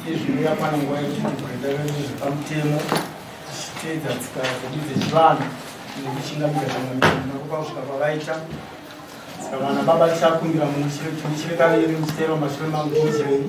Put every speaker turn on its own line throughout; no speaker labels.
Izvi yakwana nguva yekuti kuenda nezvepamutemo tichiteedza tsika dzedu dzechivanhu nekuchingamidza vamwe kusvika kwavaita. Saka vana baba tichakumbira muchire kaviri muchiteera mumashure mangu timuchirei.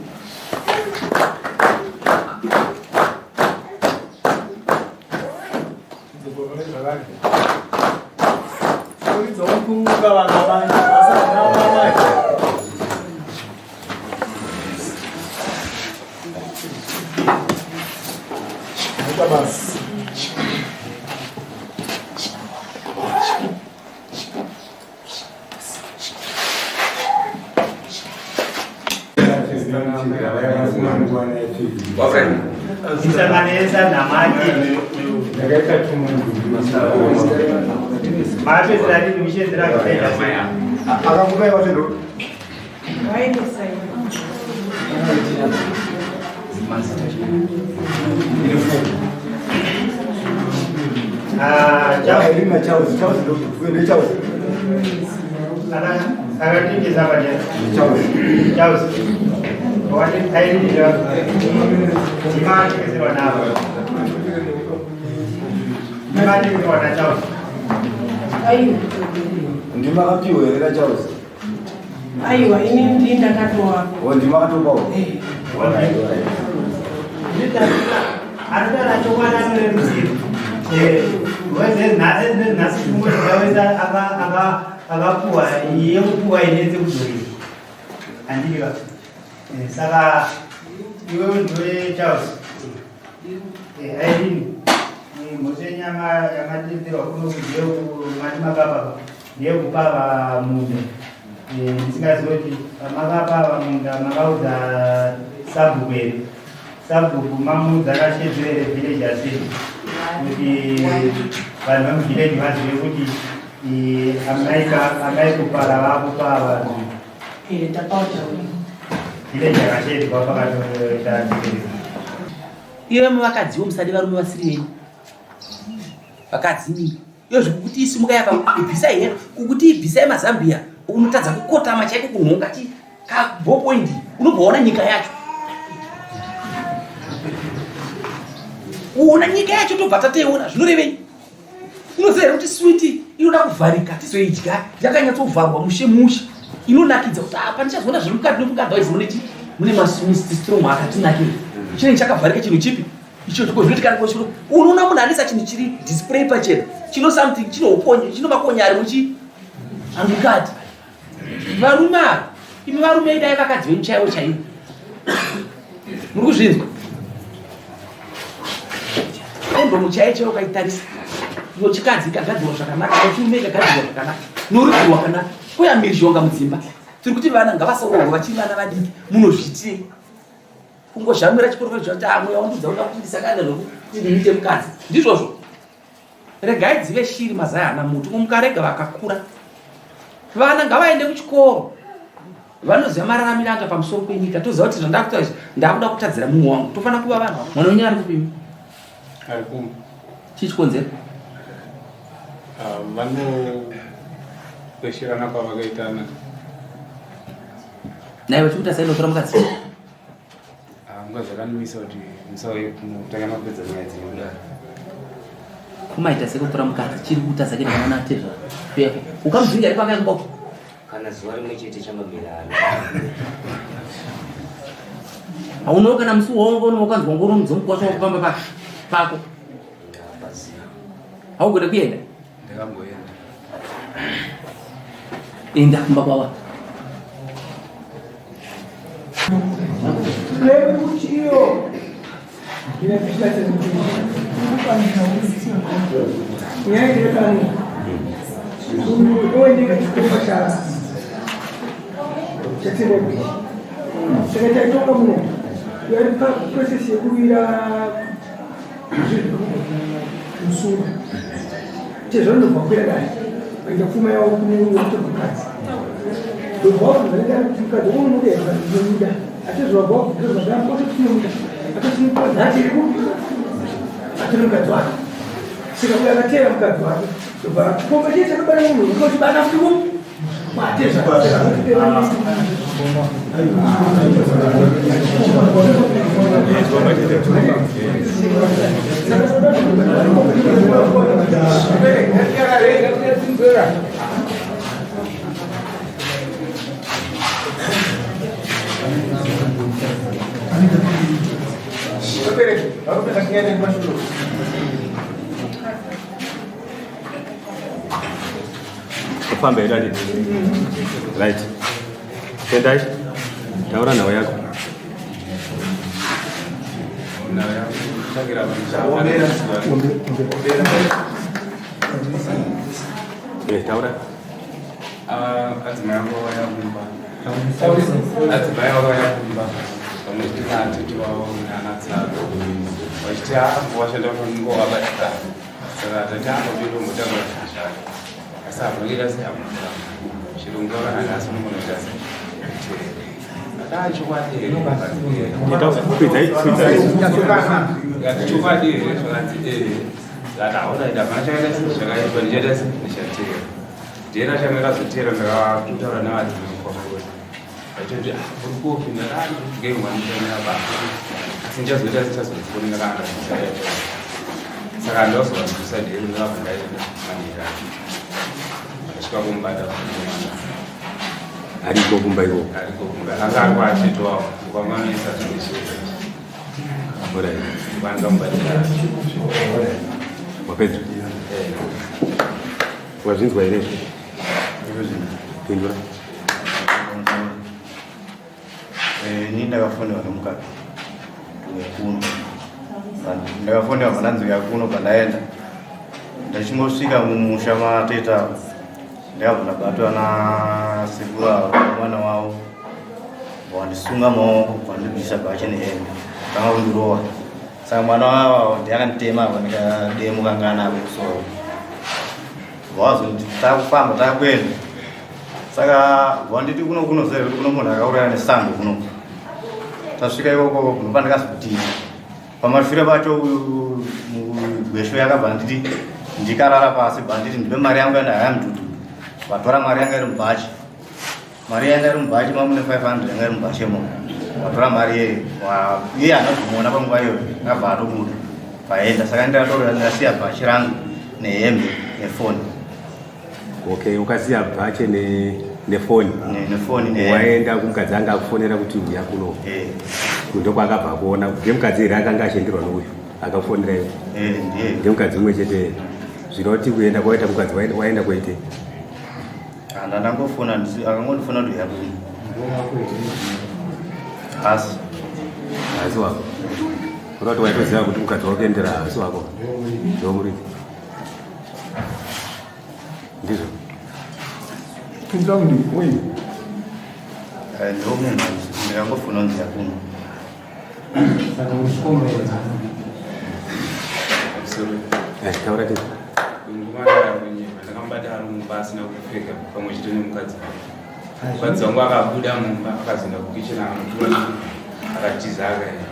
Musanganisa namati. Mapedzera rini muchienzera kuenda sei?
Akakupai watendo.
Ah, chao.
Irina Charles, Charles ndo Charles.
Akatengesa pachena.
Charles.
Charles. Wati airira. Timatengeserwa navo. Timatengeserwa na Charles.
Aiwa,
Ndima akapiwa here na Charles?
aiwa, ini ndini ndakatowapo.
Oh, ndima akatopawo.
Anotaura chokwadi anorerusirwa. Nhasi chingozvawesa akapuwa yekupuwa inetse kudzorera. Handiti ka? Saka iwewe ndiwe Charles. Irene, mhosva yenyama yamatenderwa kuno mati makapa ndeyekupa vamunda. Ndisingazivi kuti pamakapa vamunda makaudza sabhuku here? Sabhuku mamuudza akashedzera here village asei kuti vanhu vemuvillage vazive kuti amai kupara vakupa vanhu
Takautaura.
village akashedzwa pakatoita
Iwe muvakadziwo musade varume vasiri venyu. Vakadzi mimi. Iyo zvekuti isimuka yapa ibvisai here? Kukuti ibvisai mazambia unotadza kukotama chaiko kunhonga chi ka ballpoint unobva waona nyika yacho. Uona nyika yacho tobva tateiona zvinorevei? Unoziva here kuti switi inoda kuvharika tizoidya yakanyatsovharwa mushe mushe inonakidza kuti apa ndichazoona zviri mukati nemukati waizi mune chi mune maswiti strong akatinakira chinenge chakavharika chinhu chipi icho chiko zvinoti kana kochiro unoona munhu anisa chinhu chiri display pachena chino something chino ukonye chino makonye ari muchi amukati varume ava imi varume idai vakadzi venyu chaivo chaivo muri kuzvinzwa kondomu chaiyo chaiyo ukaitarisa iyo chikadzi ikagadzirwa zvakanaka chirume ikagadzirwa zvakanaka norudzi rwakanaka kuya mhirizhonga mudzimba tiri kuti vana ngavasarohwa vachiri vana vadiki munozviitirei kungozhamira chikoro choti amwe wandudza uda kuti ndisakane zvokuti ndiite mukadzi ndizvozvo regai dzive shiri mazai ana muti mukarega vakakura vana ngavaende kuchikoro vanoziva mararamiro anga pamusoro penyika toziva kuti zvandakuita izvi ndakuda kutadzira mumwe wangu tofanira kuva vanhu mwana wenyu ari kupimi
ari kumba
chii chikonzero
ah, vanokwesherana kwavakaitana
naye vachikuita sei notora mukadzi
Ah, mukadzi akanimisa kuti musauye kutanga mapedza nyaya dzenyu kudaro.
Kumaita sekutora mukadzi chiri kuita sake ndakaona tezva. Ukamudzinga here kwanga kumba uko?
Kana zuva rimwe chete chamamirana.
Haunawo kana musi waunga unenge wakanzwa ngoro mudzimu kwasha wakufamba pako. Pako. Haugone kuenda.
Ndakamboenda.
Enda kumba kwava.
Saka taitonga muno yari paprocess yekuwira musunga tezvanobva kwira dai vaita pfuma yavo kune mukadzi ndobva wabvunza nendari kuti mukadzi unomuda here kana ndinomuda atezvabva wabvunza zvazvaakose tinomuda atosimupadzi achiri kupi atiri mukadzi wake saka uyo akateera mukadzi wake ndobva chikomba chiye chakabara munhu unochibata futi kupi
Kufamba here anditi? Right. Tendai, taura nhau yako.
Nhau yangu kutangira
Eh, taura.
Adzimai angu vauya kumba. Adzimai vauya kumba pamwe chete naatete vavo naanatsano vachiti washanda ngovabatsira saka tati angotoitombotanga zvishanda asi hamboita sei hamutanga chirungu kana nhasi unogonoita sei chokwadi here chokwadi here zvakanzi ee hauna ita hapana chakaita sei zvakaitwa ndichaita sei ndichateera ndiyena chandakazoteera ndakatotaura nevadzimai kwakuri vachiti uri kopi ndakangengwanditanira basa asi ndichazoita sichazofonera kana ndazvisaita saka ndazovanzwisa dheri ndakabva ndaenda manhera ndasvika kumubata mukomana
Ariko kumba ikoko.
Ariko kumba anga ari kwatete wavo kwamanoisa zvese.
Alright.
Vangamubatira.
Wapedza? Wazvinzwa here? Pindura.
Ini ndakafonerwa nemukadzi wekuno. Ndakafonerwa pandanzi uya kuno pandaenda. Ndachingosvika mumusha matete avo. Ndakabva ndabatwa nasekuru avo nemwana wavo. Vandisunga maoko vandibvisa bhachi nehembe. Tanga kundirova. Saka mwana wavo ndiye akanditema apa ndikademo kanga anako musoro. Vazonditi takufamba takuenda. Saka vanditi kuno kunoziva kuti kuno munhu akauraya nesando kuno. Tasvika ikoko ndobva ndakazotiza. Pamashure pacho uyu gwesho yakabva nditi ndikarara pasi bva nditi ndipe mari yangu yandahaya mudhudhu. Vatora mari yanga iri mubhachi. Mari yanga iri mubhachi mamune 500 yanga iri mubhachi imomo. Vatora mari iyeyo. Iye haana kumuona panguva iyoyo akabva atobuda. Vaenda saka ndakatora ndakasiya bhachi rangu nehembe nefoni.
Okay, ukasiya bhache ne nefoni.
Nefoni nehembe.
Waenda kumukadzi anga akufonera kuti uya kuno.
Eh.
Ndokwakabva kuona ndemukadzi here akanga achienderwa nouyu akakufonera iwe.
Eh, ndiye.
Ndemukadzi umwe chete. Zvinoti kuenda kwaita mukadzi waenda kuite.
Ndangofona akangondifona kuti uya kuno. Asi.
Asi wako. Kuroti waitoziva kuti mukadzi wakuendera hasi wako. Ndomuridzi. Ndizvo.
Ndomunhu ndikangofona kunzi uya kuno.
Eh, taura tete.
Mukomana ari kunyepa ndakamubata ari mumba asina kupfeka pamwe chete nemukadzi wangu. Mukadzi wangu akabuda mumba akazoenda kukicheni akanotora akatiza akaenda.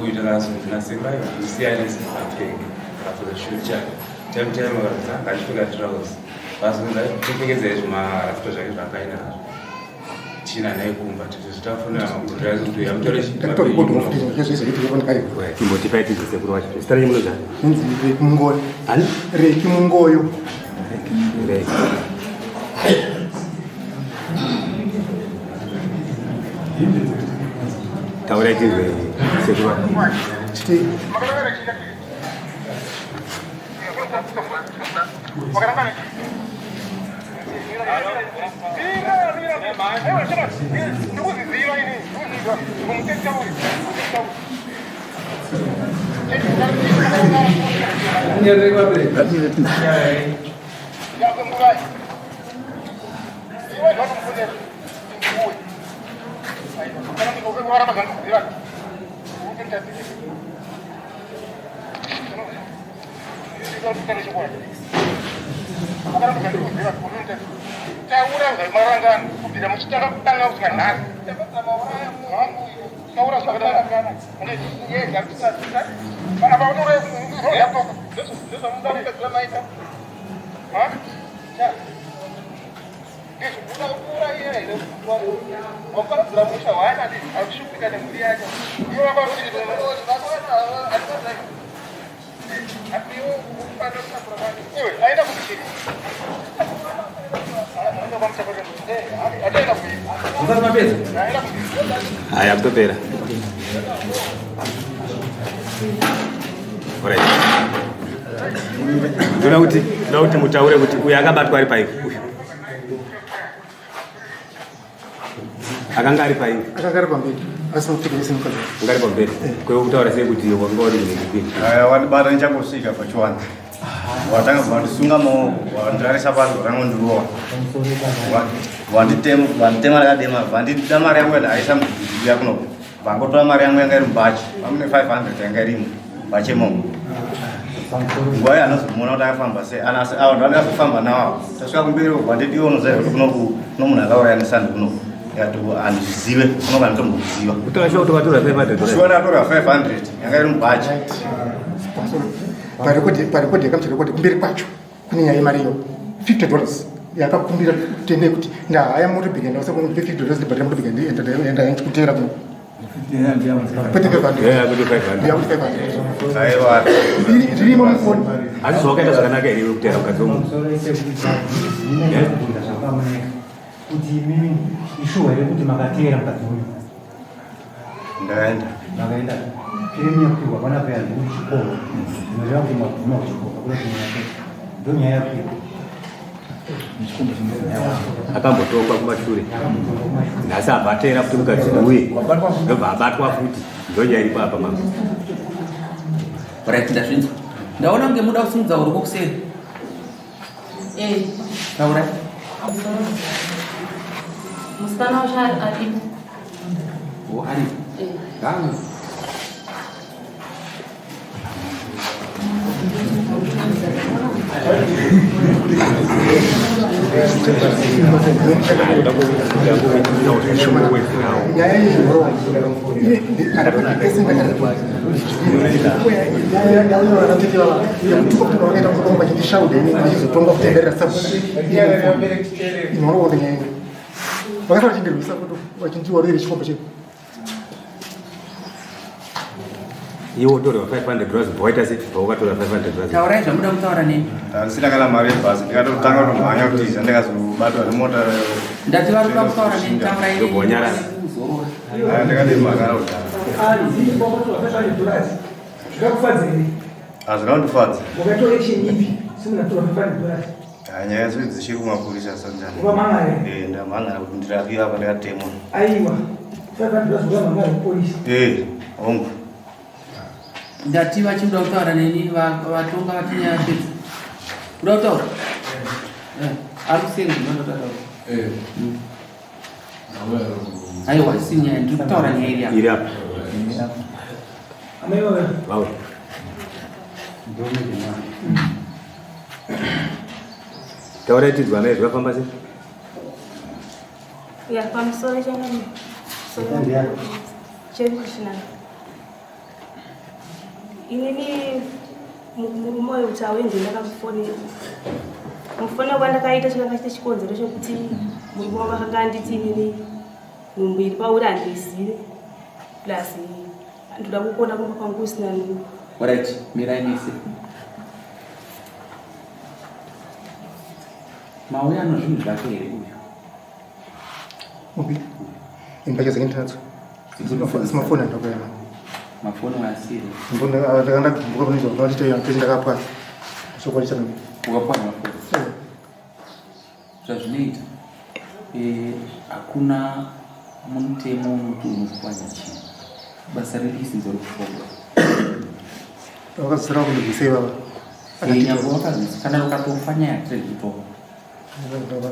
Uyu takazonzi nasekuru aiwa musiyanise apfeke akapfeka shoti chake. Time time akazonzi anga achipfeka trouse. Vazonzi tipfekedzai zvimarafta zvake zvaakaenda nazvo. China naye kumba titafonera makurira acho kuti amutore
Timbotipai tizwe sekuru wacho. Zita renyu munozani?
Inzi Reki Mungoyo.
Ani?
Reki Mungoyo.
Reki. Taurai tizwe sekuru wacho. Haya, kutopera. Alright. Ndoda kuti ndoda kuti mutaure kuti uyu akabatwa ari paipi uyu. Akanga ari paipi.
Akanga ari pamberi asina kupfeka isina mukadzi.
Anga ari pamberi. Kwewe kutaura sei kuti wanga uri munhu
Aya, wandibata ndichangosvika pachiwanza. Watanga wandisunga maoko, wandirarisa pasi, wakangondirova. Wanditema, wanditema ndakadema, wandida mari yangu ndaisa mudhiya kuno. Vangotora mari yangu yanga iri mubhachi, pamune 500 yanga irimo mubhachi imomo. Nguva iyo anozomuona kuti akafamba sei, ana avo ndandakazofamba nawo. Tasvika kumberi uko wandidi unoziva kuti kuno kuno munhu akauraya nesandi kuno. Ndikati handizvizive, kuno kanditombokuziva.
Kutora shuwa kuti watora 500.
Shuwa ndatora 500 yanga iri mubhachi.
Parekodi parekodi yakamuchirekodi kumberi kwacho kune nyaya yemari iyo 50 dollars yakakumbira tende kuti ndahaya motobhika ndausa kuti 50 dollars ndibhadhara motobhika ndienda ndikutera kuno. Kwete 500.
Yeah, kwete 500.
Yeah, kuti 500.
Aiwa.
Zvirimo mufoni.
Asi zvawakaita zvakanaka here iwe kutera mukadzi wemunhu?
Kuti imimi ishuwa here kuti makateera mukadzi uyu?
Ndaenda.
Makaenda. Pirimu yakwirwa panapa yanzi uri chikoro. Zvinoreva kuti mabvuma kuchikoro hakuna chimwe yake. Ndo nyaya yakwirwa.
Akambotongwa kumashure. Nhasi abva ateera futi mukadzi uye. Ndobva abatwa futi. Ndonyaya iripo apa mambo.
Right, ndazvinzwa. Ndaona kunge muda kusimudza ruoko kuseri.
Eh.
Taurai.
Musikana wacho aripo.
Oh, aripo.
Eh.
Ngaauye.
Nyaya iyi yekutuka kuti vakaita vachindishauda inoroona nyaya iyi vakaita vachindirwisa kuti vachindiwarire chikomba chedu.
Iwe utorerwa 500 dollars waita sei pawakatora 500 dollars?
Taurai zvamuda kutaura neni.
Handisina kana mari yebhasi, ndikatotanga kutomhanya kutiza ndikazobatwa nemota.
Ndati vari kuda kutaura neni, taurai neni.
Ndobva wanyarara.
Kuzorora.
Aya, ndakadema kana kudhara.
Zvakakufadza here?
Hazvina kundifadza.
Wakatora action ipi semunhu atora 500 dollars?
Aya, nyaya dzedu dzichiri kumapurisa sanjani.
Wakamhan'ara here?
Eh, ndamhan'ara kuti ndirapiwe apa ndakatemwa.
Aiwa, 500 dollars wakamhan'ara kupolisi.
Eh, hongu.
Ndati vachida kutaura neni vatonga vati nyaya pedza. Kuda kutaura? Eh, ari kuseri ndinoda kutaura.
Eh.
Aiwa, si nyaya, ndiri kutaura nyaya iri apa.
Iri apa.
Amai vava.
Vawe. Taurai tidzwanai zvakafamba sei?
Ya, pamusoro changu. Chedu kushina. Inini murume uyu kuti auye ndiye ndakamufonera. Kumufonera kwandakaita chakanga chite chikonzero chekuti murume wangu akanga anditi inini nhumbu iri pauri handiizive. Plus ndoda kukona kumba kwangu kusina nhumbu.
Alright, mirai mese. Mauya ano zvinhu zvake here uyu?
Upi? Imbatya dzake ndinadzo. Simafoni andakuya nawo.
Mafoni waasiri.
Ndakandagumbuka pane zvavanga vachiita iyo ndakapwanya. Chokwadi chakanaka.
Ukapwanya mafoni. Zvazvinoita eh, hakuna mutemo unoti unopwanya chinhu. Basa redu isinza rekushonga.
Vakazosara vakundibvisa ivava.
Eh, nyangwe vakazvisa kana ukatofa nyaya tirege kutonga.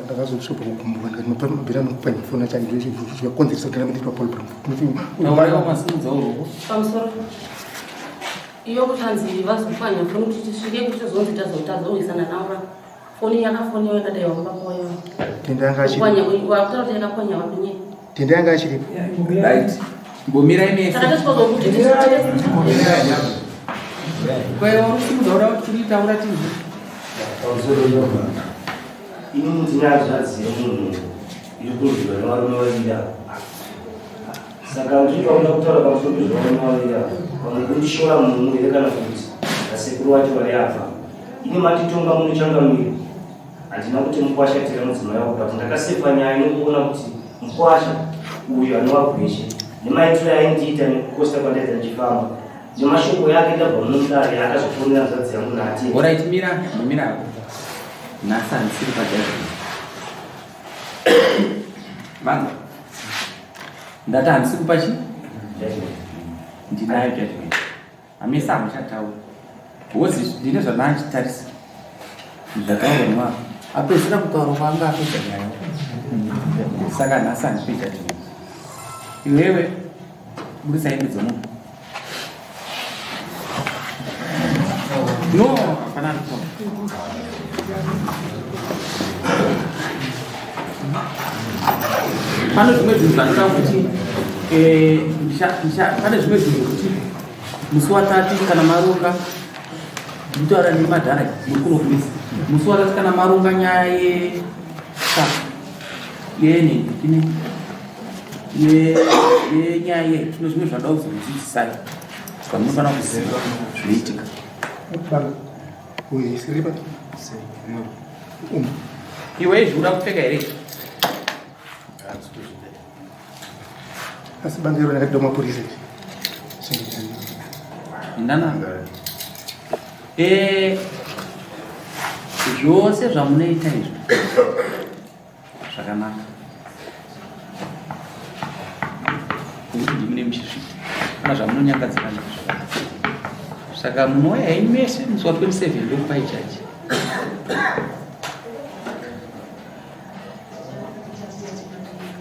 Ndakazokushopa kukumbuka ndikati mabhira anopwanya foni acho zvikakonzeresa kuti ndirambe ndiri paprogram.
Tauraiwa masimudza uroko.
Pamusoro iyo kutanzi vazopwanya foni kuti tisvike kuti tizonzi tazowisana navo foni yakafoniwa yakadaiwa kumba kwayo.
Tenda yanga achiripo.
Wakutaura kuti yakapwanya wapi nyaya?
Tenda yanga achiripo.
Right. Mbomirai mese.
Saka tosvika kuti
Kwaiwa urusimudza uda kuti taura tinzwe.
Pamusoro ini ndine hanzvadzi yemunhu iri kurwiwa nevarume vaviri ava. Saka ndiri pakuda kutaura pamusoro pezvevarume vaviri ava, pamwe kundishora mumwe here kana kuti vasekuru vacho vari apa. Ini manditonga muno changamire, handina kuti mukwasha tera mudzimai wako, but ndakasefa nyaya nekuona kuti mukwasha uyu anova gweshe nemaitiro aindiita nekukosta kwandaita ndichifamba nemashoko yake ndabva muno mudare yaakazofonera hanzvadzi yangu naatete.
Alright, mira, mira ako. Nhasi handisiri pajudgment. Vangu. Ndati handisi kupa chi? Ndinayo judgment. Hamisa hamuchataura. Because ndine zvandachitarisa. Zvataurwa nevanhu. Apedzisira kutaura kwanga apedza nyaya. Saka nhasi handipe judgment. Iwewe budisa hembe dzomunhu. No, hapana arikuona. Pane zvimwe zvinhu zvanoda kuti eh, pane zvimwe zvinhu zvekuti musi watati kana maronga ndikutaura nemadhara muri kunokumisa musi watati kana maronga nyaya ye yenhingikini yenyaya ye tino zvimwe zvanoda kuzokudzidzisai zvamunofanira kuziva zvinoitika. Iwe izvi uda kupfeka here?
Asi bangiro rakadoma mapurisa.
Ndana. Eh zvose zvamunoita izvi zvakanaka nekuti ndimune muchizviita kana zvamunonyangadzira ndizvo zvakanaka saka munouya henyu mese musi wa 27 ndokupai jaji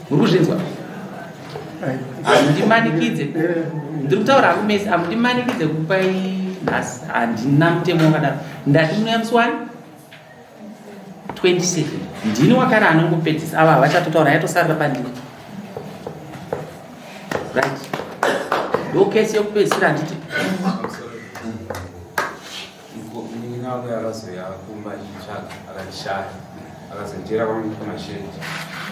muri kuzvinzwa hamundimanikidze ndiri kutaura hangu mese hamundimanikidze kupai nhasi handina mutemo wakadaro ndati munouya musi wani 27 ndini wakare anongopedzisa ava havachatotaura yatosarira pandiri right ndokesi yekupedzisira handiti
Munin'ina wangu akazouya kumba achitsvaga akandishaya akazonditeera kwangu kumashedi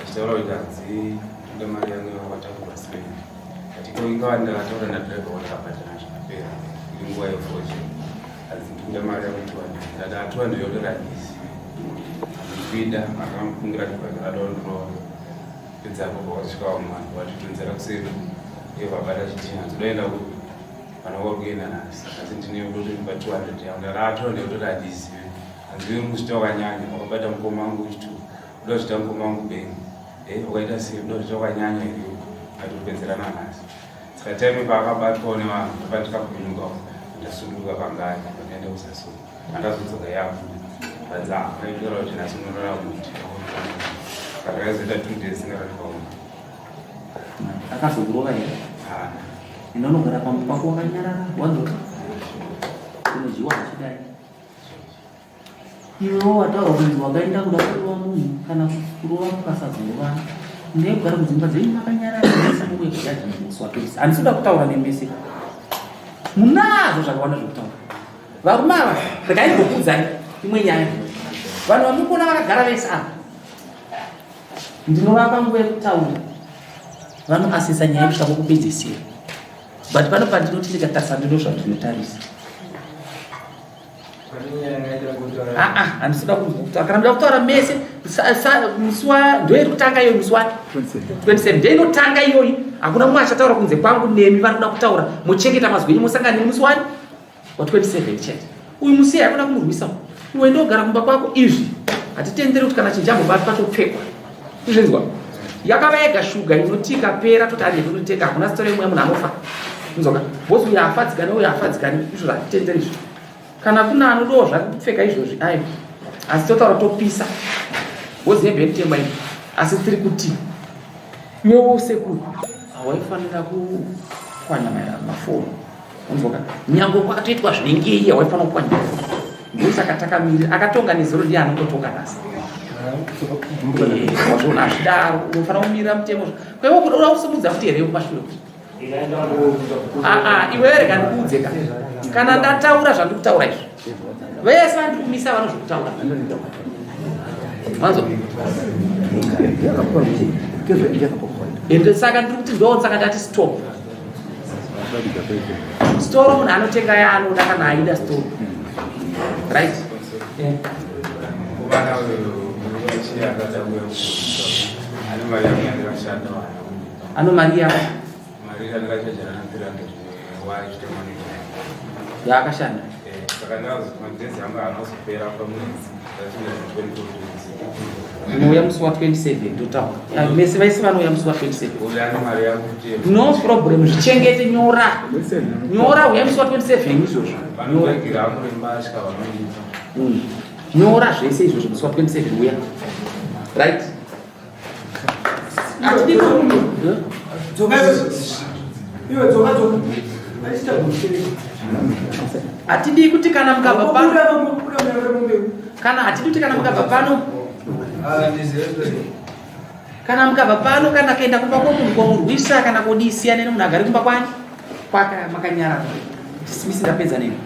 achitaura kuti hanzi ndoda mari yangu yawakatakurwa simende ati ko ingava ndakataura nadriver wakabhadhara zvikapera iri nguva yefoji hanzi ndikuda mari yangu 200 ndati a 200 yotora handizivi handikuida akamufungira ndibhadhara adondirova pedzapo pakasvika vamwe vanhu vatitonzera kuseri iye vabata chitinha ndodaenda kupi Pana uri kuenda nhasi asi ndine kutotoipa 200 yangu ndati ah 200 kutoti handizive hanzi uri kuzvita wakanyanya wakabata mukoma wangu uchitu uda kuzvita mukoma wangu bengi eh ukaita sei uda kuzvita wakanyanya here atopedzerana nhasi saka time paakabatwawo nevanhu ndapa ndikapunyukawo ndasunduka pangari pandaenda kusasura andazodzoka yabuda panzi ah aitaura kuti nhasi unorara kuti saka ndakazoita 2 days ndakatikaona
Akazokurova here? Enda unogara pamba pako wakanyarara wanzwa unodyiwa hachidai. Iwewo wataura kunzi wakaenda kuda kurova munhu kana kurova mukasazorovana. Ndeye kugara kudzimba dzenyu makanyarara mese muve kujudgment musi wa 26. Handisi kuda kutaura nemese. Munazvo zvakawanda zvekutaura. Varume ava regai ndimbokuudzai imwe nyaya. Vanhu vamukuona vakagara vese ava Ndinovapa nguva yekutaura vanoasesa nyaya kusvika kwekupedzisira but pano pandinoti ndikatarisa ndino zvandinotarisa aa handisi kuda kutaura kana muda kutaura mese musi wa ndoiri kutanga iyoyi musi wa 27 ndoinotanga iyoyi hakuna mumwe achataura kunze kwangu nemi vari kuda kutaura mochengeta mazwi enyu mosangana nemi musi wani wa 27 chete uyu musiye hakuna kumurwisa iwe ndogara kumba kwako izvi Hatitenderi kuti kana chinhu chambobatwa chopfekwa. Kuzvinzwa? Yakava yega shuga inoti ikapera toti handei kunotenga, hakuna story yemweya munhu anofa. Kunzwa? Because uyo afadzikani uyo afadzikani, izvo hatitenderi izvo. Kana kuna anodawo zvake kupfeka izvozvi aiwa, asi totaura topisa because hembe inotengwa iyi. Asi tiri kuti iwewo sekuru hawaifanira kupwanya mafoni. Unzwa? Nyangwe kwakatoitwa zvinenge iye hawaifanira kupwanya mafoni. Ndosaka takamirira, akatonga nezuro ndiye anongotonga nhasi. Wazviona hazvidaro, unofanira kumirira mutemo. Kwaiwa kuda kusimudza futi here kumashure? Aa, iwe rega ndikuudze ka, kana ndataura zvandiri kutaura izvi, vese vandiri kumisa vanozvikutaura. Manzwa? Ende saka ndiri kuti ndo saka ndati stop. Storo munhu anotenga yaanoda kana aida storo. Right?
Kuvana uyo murume akada kuuya ane mari yangu yandakashanda waya.
Ano mari yako?
Mari yandakachajana na 300 waichitomanicha.
Yaakashanda?
Saka madhezi angu anozopera pamwedzi ndachinja 24 days.
Unouya musi wa 27 totaura. Mese vaisi vanouya musi wa 27.
Uyo ane mari yangu kuti
No problem, zvichengete nyora. Nyora uya musi wa 27 izvozvo. Nyora.
Vanobagira angu rembatya vanondipa.
Nyora zvese izvozvo musi wa 27 uya. Right? Hatidii kuti kana mukabva pano, kana hatidi kuti kana mukabva pano, kana mukabva pano, kana kuenda kumba kwomunhu komurwisa kana kodii, siyane nemunhu agari kumba kwani kwaka makanyarara. Dismiss, ndapedza nemi.